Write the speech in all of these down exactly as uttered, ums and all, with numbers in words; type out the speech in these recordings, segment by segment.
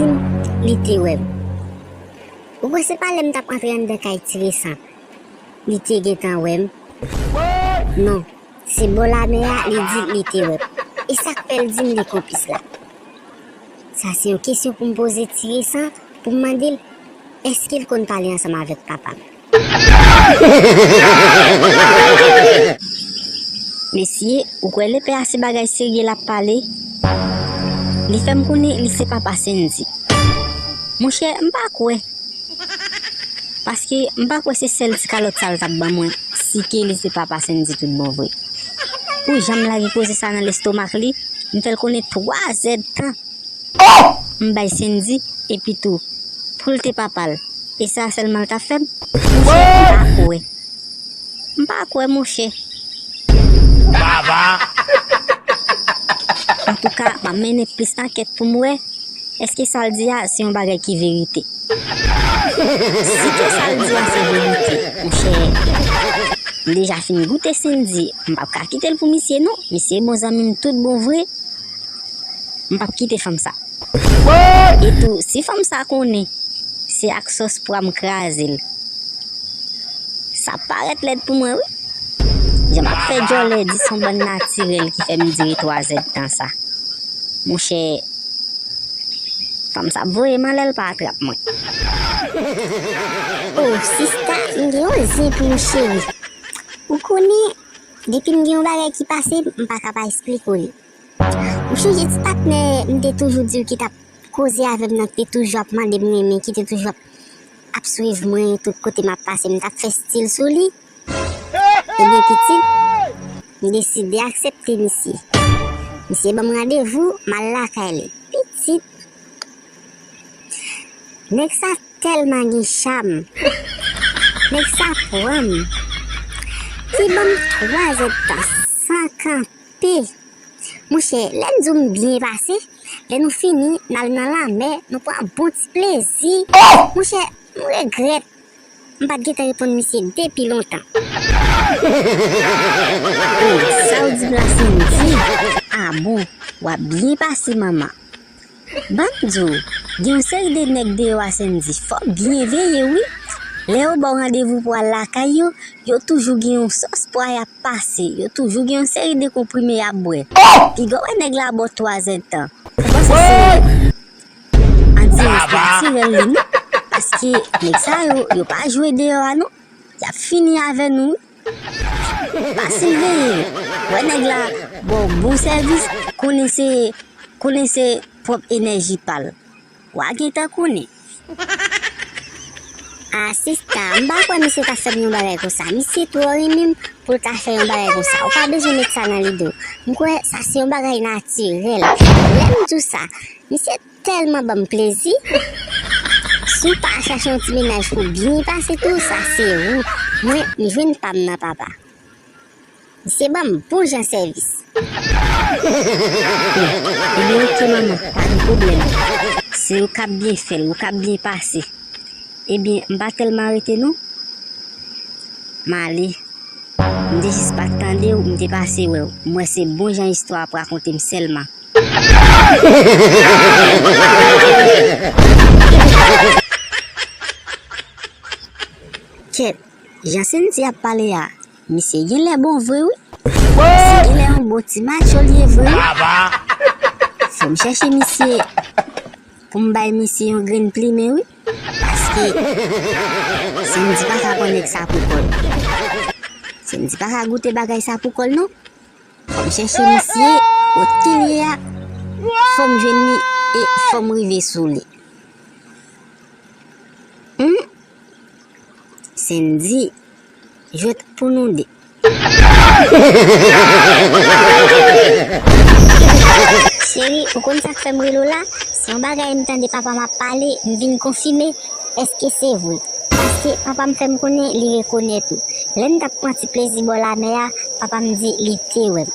Li te wè m. Ou kwè se pa lè m t ap antre anndan kay Ti Resan li te gentan wè m? Non, se bò lamè a li di li te wè m. E sa k fè l di m li konplis la? Sa se yon kesyon pou m poze Ti Resan, pou m mande l èske l konn pale ansanm avèk papa m. Mesye, ou kwè lepè a se bagay serye l ap pale? Li fè m konnen li se papa Sendy. Monchè, m pa kwè. Paske m pa kwè se sèl ti kalòt sa l t ap ban mwen, si ke li se papa Sendy tout bon vre. Pou jan m lage koze sa nan lestomak li, m fè l konnen twa zèdtan. M bay Sendy, epi tou, pou l te papa l. E sa sèlman l t ap fè m? Monchè, m pa kwè. M pa kwè, monchè. Baba! Antouka, m ap mennen plis ankèt pou m wè èske sa l di a se yon bagay ki verite. Si ke sa l di a se verite, monchè, m deja fin goute Sendy, m p ap ka kite l pou misye non. Misye bon zanmi m tout bon vre. M p ap kite fanm sa. E tou, si fanm sa konnen se ak sòs pwa m kraze l, sa parèt lèd pou mwen, wi. Jan m ap fè djòlè di se yon bann natirèl ki fè m dire twa zèdtan sa. Monchè, fanm sa ap voye m anlè l pa atrap mwen. Oh, sista, m gen yon zen pou ou, cheri. Ou konnen, depi m gen yon bagay ki pase m, m pa ka pa esplike w li. Ou chonje ti patnè m te toujou di w ki t ap koze avè m nan, ki te toujou ap mande m renmen, ki te toujou ap, ap swiv mwen tout kote m ap pase, m t ap fè stil sou li? Ebyen, pitit, m deside aksepte misye. Misye ban m randevou, m al lakay li. Pitit, nèg sa tèlman gen cham. Nèg sa pran m. Li ban m twa zèdtan san kanpe. Monchè, lè m di w m byen pase, lè nou fini, n al nan lanmè, nou pran bon ti plezi. Monchè, m regrèt m pa t gentan reponn misye depi lontan. Oh, sa w di m la, Sendy? A bon, w ap byen pase, manman. Ban m di w, gen yon seri de nèg deyò a, Sendy, fò w byen veye, wi. Lè yo ba w randevou pou w al lakay yo, yo toujou gen yon sòs pwa y ap pase, yo toujou gen yon seri de konprime y ap bwè. Piga w wè nèg la ba w twa zèdtan. Ou panse se an dirèk natirèl li non? Paske nèg sa yo, yo pa jwe deyò a non. Y ap fini avè nou wi. Fasil veye. Wè nèg la ba w bon sèvis, konnen se, konnen se pwòp enèji pa l. W a gentan konnen. A sista, m pa kwè misye ta fè m yon bagay konsa. Misye twò renmen m pou l ta fè yon bagay konsa. Ou pa bezwen met sa nan lide w. M kwè sa se yon bagay natirèl. Lè m di w sa, misye tèlman ban m plezi. Si w pa chache yon ti mennaj pou byen pase tou, sa se ou. Mwen, m jwenn pa m nan papa. Misye ban m bon jan sèvis. Ebyen, oke, manman, pa gen pwoblèm. Se ou k ap byen fè l, ou k ap byen pase. Ebyen, m pa tèlman rete non. M ale. M te jis pa t tande w, m te pase wè w. M wè se bon jan istwa ap rakonte m sèlman. Kèt, jan Sendy ap pale a, misye genlè bon vre wi. Misye genlè yon bon ti macho li ye vre wi. Fò m chèche misye pou m bay misye yon grenn plimen wi. Paske Sendy pa ka pran nèg sa pou kò l. Sendy pa ka goute bagay sa pou kò l non. Fò m chèche misye, kote l ye a, fò m jwenn li e fò m rive sou li. Hum? Sendy, jwèt pou nou de. Cheri, ou konn sa k fè m rele w la? Se yon bagay m tande papa m ap pale, m vin konfime èske se vre. Paske papa m fè m konnen li rekonèt ou. Lè m t ap pran ti plezi bò lamè a, papa m di li te wè m.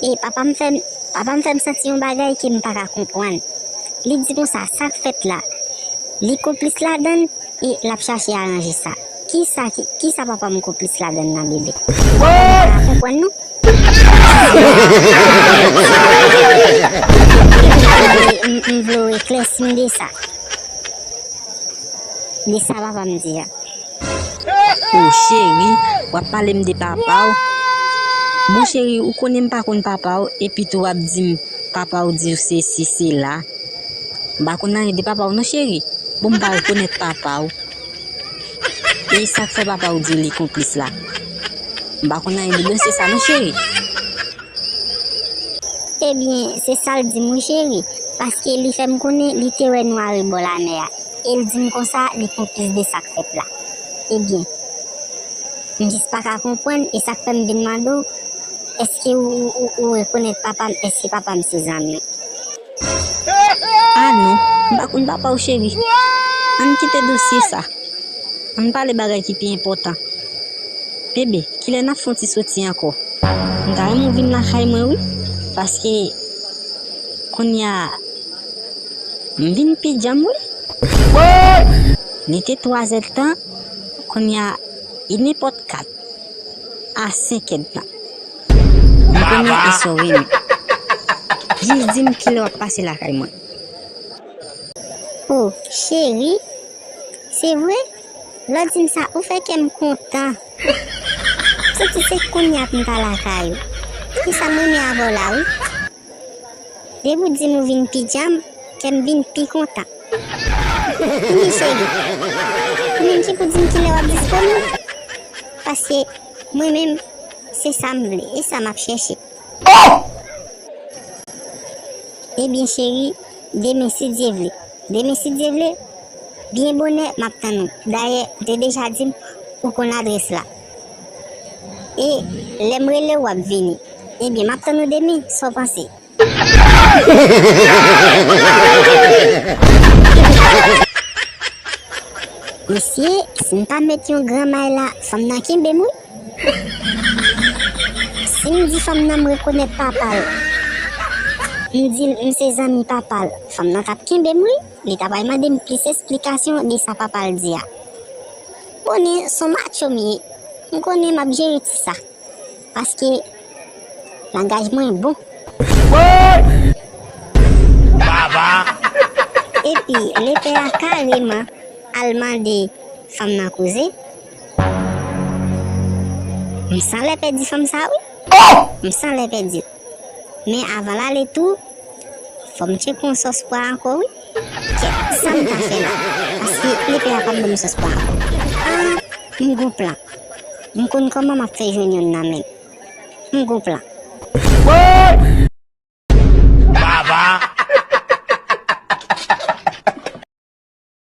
E papa m fè m, papa m fè m santi yon bagay ke m pa ka konprann. Li di konsa, sa k fèt la? Li konplis ladan l e l ap chache aranje sa. Kisa ki, kisa papa m konplis ladan l nan, bebe? Ou pa konprann non? Ou pa konprann non? E m, m vle w eklèsi m de sa. De sa papa m di a. O cheri, w ap pale m de papa w? Bon cheri, ou konnen m pa konn papa w, epi tou w ap di m papa w di w sesi, sela. M pa konn anyen de papa w non cheri. Bon, m pa rekonèt papa w. E sa k fè papa w di w li konplis la? M pa konn anyen de dosye sa non cheri. Ebyen, se sa l di m wi cheri, paske li fè m konnen li te wè nou a rebò lamè a, e l di m konsa li konplis de sa k fèt la. Ebyen, m jis pa ka konprann, e sa k fè m vin mande w, èske ou, ou, ou rekonèt papa m, èske papa m se zanmi w? A non, m pa konn papa w cheri. Ann kite dosye sa. Ann pale bagay ki pi enpòtan. Bebe, kilè n ap fè yon ti soti ankò? M ta renmen w vin lakay mwen wi, paske kounye a m vin pi djanm wi. Li te twazè tan, kounye a li nenpòt kat a senkèd tan. M konnen e sa w renmen. Jis di m kilè w ap pase lakay mwen. O, cheri, se vre? Lè w di m sa, ou fè kè m kontan. M santi se kounye a pou m ta lakay ou. Se sa m renmen avè w la wi. Depi w di m ou vin pi djanm, kè m vin pi kontan. Wi cheri, ou menm ki pou di m kilè w ap disponib. Paske mwen menm, se sa m vle, e sa m ap chèche. Ebyen cheri, demen si Dye vle. Demen si Dye vle, byen bonè m ap tann ou. Dayè, ou te deja di m ou konn adrès la. E lè m rele w, w ap vini. Ebyen, m ap tann ou demen, sa w panse? Mesye, si m pa met yon gran may la, fanm nan kenbe m wi. Si m di fanm nan m rekonèt papa l, m di l m se zanmi papa l, fanm nan t ap kenbe m wi. Li ta pral mande m plis esplikasyon de sa papa l di a. Konnen s on matcho m ye, m konnen m ap jere ti sa. Paske langaj mwen bon. Epi, lepè a kareman al mande fanm nan koze. M san lè pèdi fanm sa wi. M san lè pèdi l. Men avan l ale tou, fò m tcheke yon sòs pwa ankò wi. Kèt, sa m ta fè la? Paske lepè a pa ban m sòs pwa ankò. Ah, m gon plan. M konn kòman m ap fè jwenn youn nan men m. M gon plan.